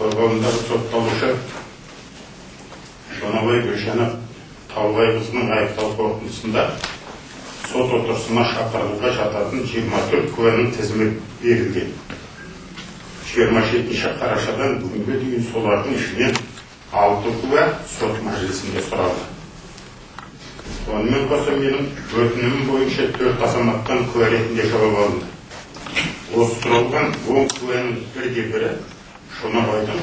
Қорғауындағы сотталушы Шонабай Гүлжана Таубайқызының айыптау қорытындысында сот отырысына шақырылуға жататын 24 куәнің тізімі берілген. 27 қарашадан бүгінге дейін солардың ішінен алты куә сот мәжілісінде сұралды. Сонымен қоса, менің өтінімім бойынша төрт азаматтан куә ретінде жауап алынды. Осы сұралған 10 куәнің бірде бірі Шонабайдың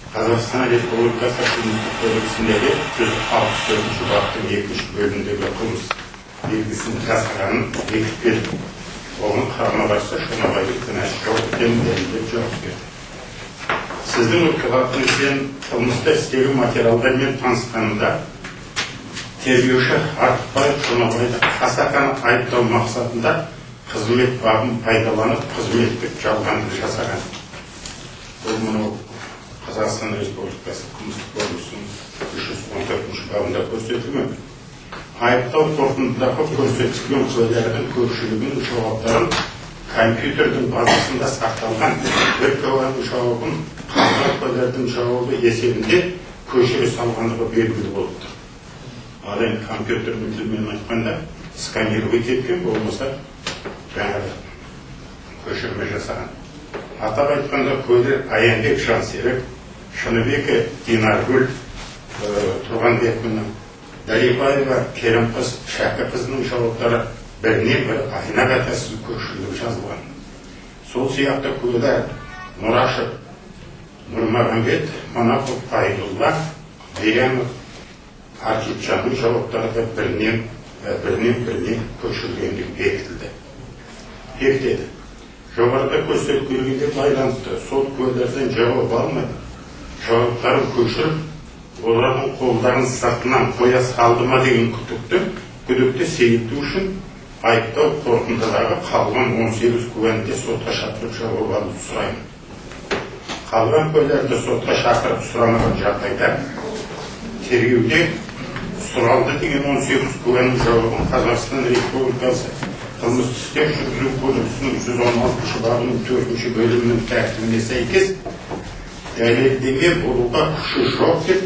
Қазақстан Республикасы Қылмыстық кодексіндегі 164-баптың екінші бөліміндегі қылмыс белгісін жасағанын бекітпеді. Оған қарама қарсы Шонабайдың кінәсі жоқ екенін дәлелдеп жауап берді. Сіздің өкілеттігіңізбен қылмысты істегі материалдармен танысқанында, тергеуші Артықбаев Шонабайды қасақана айыптау мақсатында қызмет бабын пайдаланып, қызметтік жалғандық жасаған. Бұл мынау Қазақстан Республикасы Қылмыстық кодексінің 314-бабында көрсетілген. Айыптау қорытындыдағы көрсетілген куәлердің көпшілігінің жауаптарын компьютердің базасында сақталған бір куәнің жауабын қалған куәлердің жауабы есебінде көшіре салғандығы белгілі болып тұр. Ал енді компьютердің тілімен айтқанда, сканировать еткен болмаса, жаңағы көшірме жасаған. Атап айтқанда, куәлер Аянбек Жансерік, Шыныбекова Динаргүл Тұрғанбекқызы, Дәлибаева Керімқыз Шәкіқызының жауаптары біріне бірі айна қатесіз көшіріліп жазылған. Сол сияқты куәлер Нұрашев Нұрмағамбет, Манапов Айдулла, Берянов Архипжанның жауаптары да бірінен біріне көшірілгендігі бекітілді, бекітеді. Жоғарыда көрсетілгенге байланысты сот куәлерден жауап алмай, жауаптарын көшіріп, олардың қолдарын сыртынан қоя салды ма деген күдікті сейілту үшін айыптау қорытындыдағы қалған 18 куәні де сотқа шақырып, жауап алуды сұраймын. Қалған куәлерді сотқа шақырып сұрамаған жағдайда, тергеуде сұралды деген 18 куәнің жауабын Қазақстан Республикасы Қылмыстық істер жүргізу кодексінің 116-бабының төртінші бөлімінің тәртібіне сәйкес дәлелдеме болуға күші жоқ деп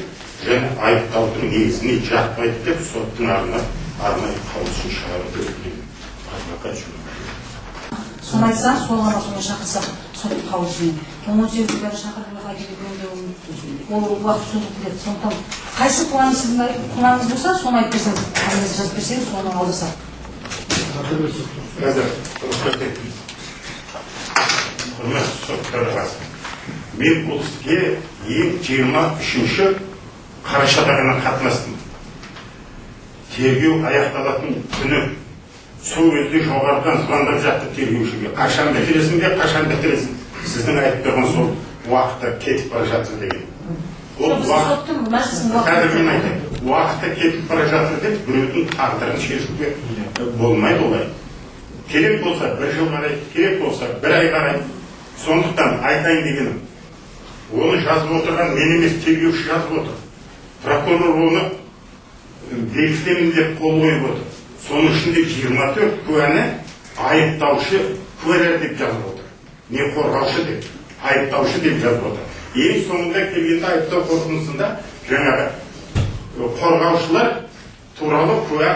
және айыптаудың негізіне жатпайды деп соттың арнайы қаулысын шығаруды өтінемін. Адвокат Жұмабаев. Соны айтсаң, сол ғана, соны шақырсақ, соттың қаулысымен 18 бәрі шақырып әкеліп, ол уақыт созылып кетеді. Сондықтан қайсы куәні сіздің куәңіз болса, соны айтып берсеңіз, фамилиясын жазып берсеңіз, соны алдырсақ. Қазір рұқсат етіңіз. Құрметті сот төрағасы, мен бұл іске ең 23 қарашада ғана қатынастым. Тергеу аяқталатын күні. Сол кезде жоғарыдан звондап жатты тергеушіге: «Қашан бітіресің де, қашан бітіресің? Сіздің айтып тұрған сол уақыты кетіп бара жатыр», — деген. Ол Біз уақыт соттың мәжілісінің уақыты Қазір мен айтайын. Уақыты кетіп бара жатыр деп біреудің тағдырын шешуге болмайды олай. Керек болса, бір жыл қарайды, керек болса, бір ай қарайды. Сондықтан айтайын дегенім, оны жазып отырған мен емес, тергеуші жазып отыр. Прокурор оны бекітемін деп қол қойып отыр. Соның ішінде 24 куәні айыптаушы куәлер деп жазып отыр. Не қорғаушы деп, айыптаушы деп жазып отыр. Ең соңында келгенде, айыптау қорытындысында жаңағы қорғаушылар туралы куә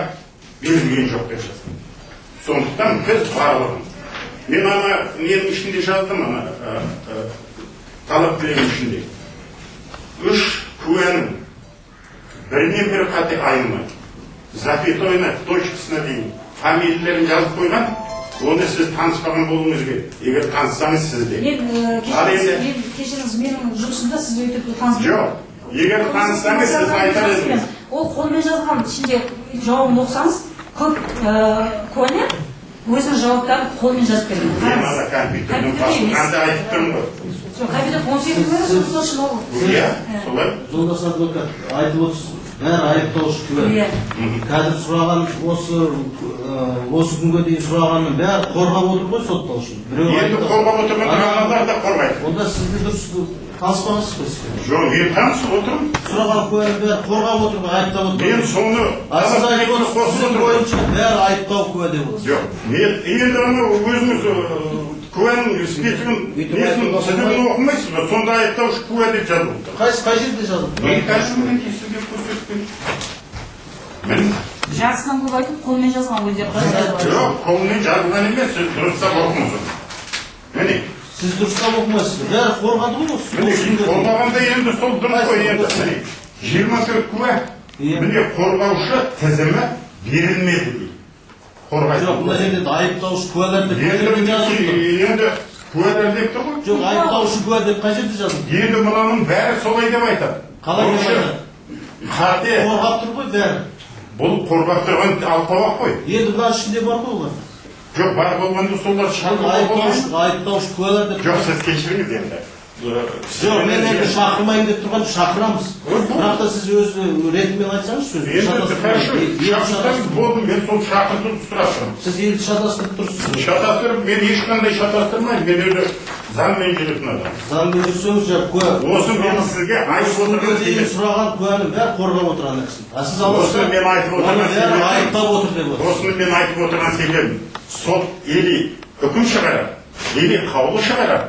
берілген жоқ деп жазған. Сондықтан біз барлығын, мен ана ненің ішінде жаздым, ана талап тілегінің ішінде үш куәнің бірінен бірі қате айырмай, запятойына, точкасына дейін фамилиялерін жазып қойған. Оны сіз таныспаған болуыңыз керек. Егер таныссаңыз, сіз де Мен Ал кешіріңіз, енді мен, кешіріңіз, менің жұмысымда сіз өйтіп таныс Жоқ, егер таныссаңыз, сіз айтар едіңіз. Ол қолмен жазған. Ішінде жауабын оқысаңыз, көп куәлер өзінің жауаптарын қолмен жазып берген. Мен Қараңыз. ана компьютердің Компьютерде емес. басылғанда айтып тұрмын ғой. Жоқ, компьютер 18 куә, сол үшін ол Иә, солай. Жолдас адвокат, айтып отырсыз. Бәрі айыптаушы куә. Иә. Қазір сұраған осы күнге дейін сұрағанның бәрі қорғап отыр ғой сотталушыны. Біреу Енді қорғап отырған аналар да қорғайды. Онда сізді дұрыс таныспағансыз ғой сіз. Жоқ, мен танысып отырмын. Сұраған куәнің бәрі қорғап отыр ғой, айыптап отыр. Мен соны А сіз айтып отырсыз, қосып сіздің отырмын. бойынша бәрі айыптау куә деп отырсыз. Жоқ, мен енді ана өзіңіз куәнің списогін, Өйтіп несін, айтуға тізімін оқымайсыз ба? Сонда айыптаушы куә деп жазылып тұр. Қайсы қай жерде жазылып тұр? Мен қазір мінекей сізге көрсетпеймін. Міне. Жартысынан көп айтып, қолмен жазған өздері қалай жазып. Жоқ, қолмен жазылған емес, сіз дұрыстап оқыңыз оны. Міне, Сіз дұрыстап оқымайсыз. Бәрі қорғады ғой осы. міне, қорғағанда енді сол дұрыс қой енді. Міне, 24 куә, Иә. міне, қорғаушы тізімі берілмеді дейді. Қорғайды. Жоқ, мына жерде де айыптаушы куәлер деп қай Енді жерде жазылып тұр? енді куәлер деп тұр ғой. Жоқ, айыптаушы куә деп қай жерде жазылып тұр? Енді мынаның бәрі солай деп айтады. Қалай деп Вообще, айтады? Қате. Қорғап тұр ғой бәрі. Бұл қорғап тұрған алтау-ақ қой. Енді мына ішінде бар ғой олар. Жоқ, бар болғанда солар шақыруға Айыптаушы, болмайды. айыптаушы куәлер деп. Жоқ, сіз кешіріңіз енді. Жоқ, мен енді шақырмайын деп тұрған, шақырамыз. Бірақ та сіз өз ретімен айтсаңыз сөзді. Енді хорошо, шақырсаңыз болды, мен сол шақыртуды сұрап тұрмын. Сіз елді шатастырып тұрсыз. Шатастырып, мен ешқандай шатастырмаймын, мен өзі заңмен жүретін адам. Заңмен жүрсеңіз, жаңа куә. Осы мен сізге айтып Күнге отырған дейін себеп. сұраған куәнің бәрі қорғап отыр ана кісіні. А сіз аласыз. Осы мен айтып Оның отырған бәрі себебім. айыптап отыр деп отыр. Осыны мен айтып отырған себебім. Сот или үкім шығарады, или қаулы шығарады.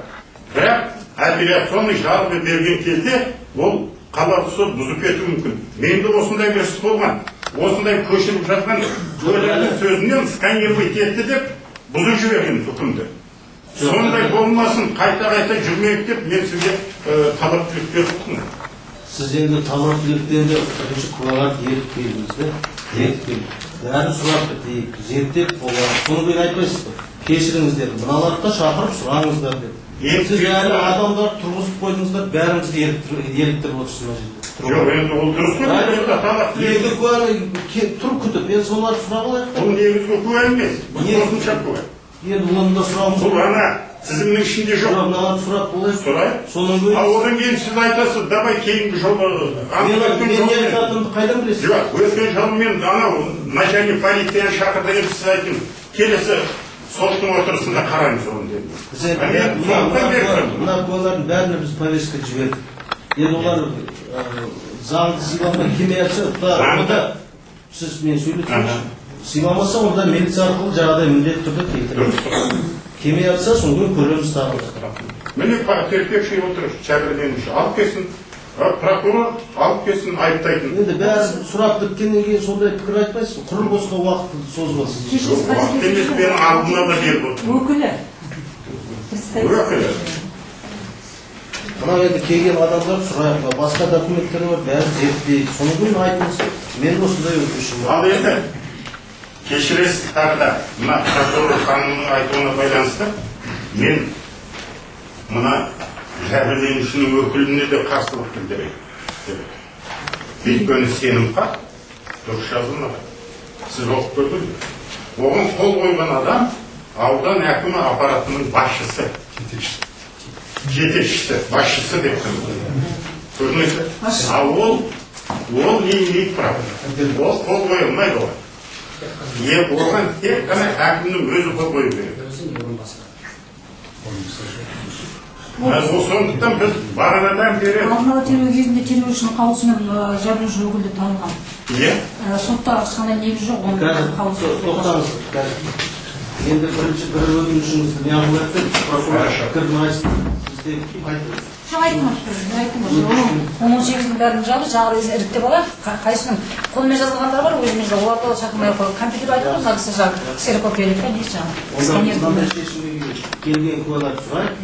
Бірақ апелляционный жалоба берген кезде ол қалалық сот бұзып кетуі мүмкін. Менде осындай бір іс болған. Осындай көшіріп жатқан куәлердің сөзінен сканировать етті деп бұзып жіберген үкімді. Сондай болмасын, қайта-қайта жүрмейік деп мен сізге талап тілек беріп отырмын. Сіз енді талап тілектерді бірінші куәларды ертіп келдіңіз де, ертіп келдіңіз. Бәрін сұрап бітейік, зерттеп олар. Соны кейін айтпайсыз ба? Кешіріңіздер, мыналарды да шақырып сұраңыздар деп. Енді Сіз әлі адамдар тұрғызып қойдыңыздар, бәрімізді еліктіріп отырсыз мына жерде. Жоқ, енді ол дұрыс қой, енді талап тілек. Енді куәні тұр күтіп, енді соларды сұрап алайық та. Бұл негізгі куә емес, бұл Не? қосымша куә. Енді оны да сұрауымыз Бұл ана тізімнің ішінде жоқ. Жоқ, мыналарды сұрап болайық. Сұрайық. Содан кейін Ал одан кейін сіз айтасыз, давай кейінгі жолы мен өткен мен не жолы айтатынымды қайдан білесіз? Жоқ, өткен жолы мен анау начальник полицияны шақырды деп сіз айттыңыз. Келесі соттың отырысында қараймыз оны дедім. Біз енді А мен сондықтан беріп тұрмын. мына куәлардың бәріне біз повестка жібердік. Енді олар заңды сыйламай келмей жатса, Заңды. онда сіз мен сөйлетсеңізші. Аха. Сыйламаса, онда милиция арқылы жағдай міндетті түрде келтіреміз. Дұрыс. Келмей жатса, содан кейін көреміз тағы. Міне, терпевший отыр, жәбірленуші алып келсін, прокурор алып келсін айыптайтын. Енді бәрін сұрап біткеннен кейін сондай пікір айтпайсыз, құр босқа уақытты созып аласыз. Кешіріңіз, Уақыт емес, менің алдына да беріп отырмын. Өкілі. Представитель. Өкілі. Мынау енді келген адамдар сұрайық, басқа документтер бар, бәрін зерттейік. Содан кейін айтыңыз, мен осындай өтінішім бар. Ал енді кешіресіз, тағы да мына прокурор ханымның айтуына байланысты мен мына жәбірленушінің өкіліне де қарсылық білдірейін. Өйткені сенімхат дұрыс жазылмаған. Сіз оқып көрдіңіз бе? Оған қол қойған адам аудан әкімі аппаратының басшысы. Жетекшісі, басшысы деп тұрмын. Көрдіңіз бе? Ал ол не имеет права. Ол қол қоя алмайды оған. Оған тек қана әкімнің өзі қол қою керек. Сондықтан біз бағанадан бері Алдын ала тергеу кезінде тергеушінің қаулысымен жәбірленуші өкілі танылған. Иә. Сотта ешқандай негіз жоқ, оның Қазір қаулысы. тоқтаңыз, қазір. Енді бірінші бір өтінішіңізді не қылайық деп прокурор Хорошо. пікірін айтсын. Сіз де айтыңыз. Жоқ, айттым ғой, мен айттым ғой. Оның 18-дің бәрін жазып, жаңағы өзін іріктеп алайық. Қайсының қолмен жазылғандар бар, өзімен жазылған. Оларды да шақырмай ақ қойып, компьютер айтып ғой, мына кісі жаңағы ксерокопия деп та, не жаңағы Онда сканер. мынандай шешімге келген куәларды сұрайық.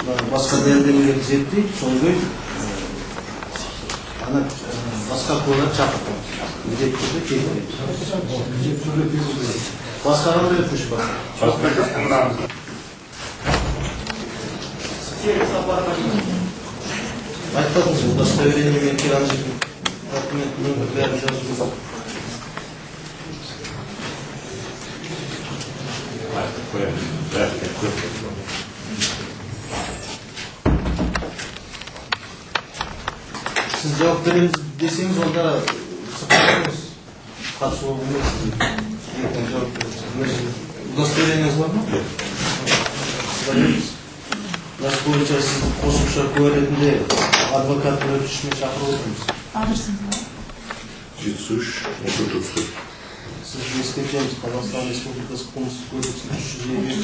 Мына басқа дәлелдемелерді зерттейік, содан кейін ана басқа куәларды шақыртамыз. Міндетті түрде келтіреміз. Басқа қандай өтініш бар? Басқа жоқ, мына Айтпадыңыз, удостоверение мен ана жерде документ нөмір бәрін жазу. Айтып қоямын. Бәрі де көп. Сіз жауап береміз десеңіз, онда сыртқа шығыңыз. Қатысуға болмайды сізге. Ертең жауап береміз. Мына жерде удостоверениеңіз бар ма? Сізді Нас бойынша сізді қосымша куә ретінде адвокаттың өтінішімен шақырып отырмыз. Адресіңіз бар? 73, 34. Сізді ескертеміз, Қазақстан Республикасы Қылмыстық кодексінің 352